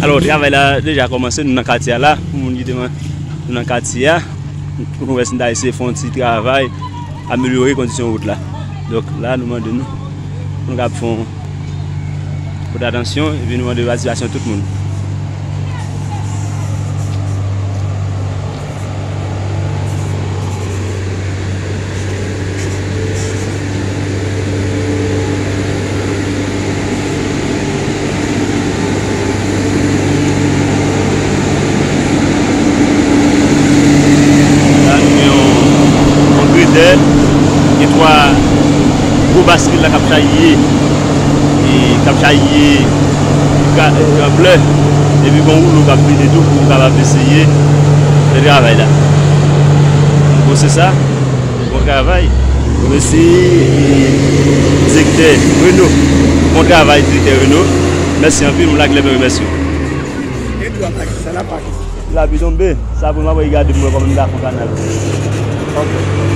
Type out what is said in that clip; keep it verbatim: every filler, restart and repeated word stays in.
Alò, travay la deja kòmanse, nou nan katye a la. Pou moun ki te man-, nou nan katye a, nou wè si n ta eseye fè yon ti travay, amelyore kondisyon wout la. Donk la, nou mande nou, nou kab fè yon, pote atansyon, epi nou mande patisipasyon tout moun. La, nou gen yon, yon gretè, gen twa gwo baskil la k ap chaye, e k ap chaye ga-, e, blè, epi gen yon woulo k ap vide tou pou kapab eseye fè travay la. Bon, se sa. Bon travay. Mèsi, e, direktè Reno. Bon travay, direktè Reno. Mèsi anpil, m lage lè mwen remèsye w. Gen dwa pa gen, sa la pa gen. Lapli tonbe, sa pou m ap gade pou m wè kòman m ta fè kanal. Ok.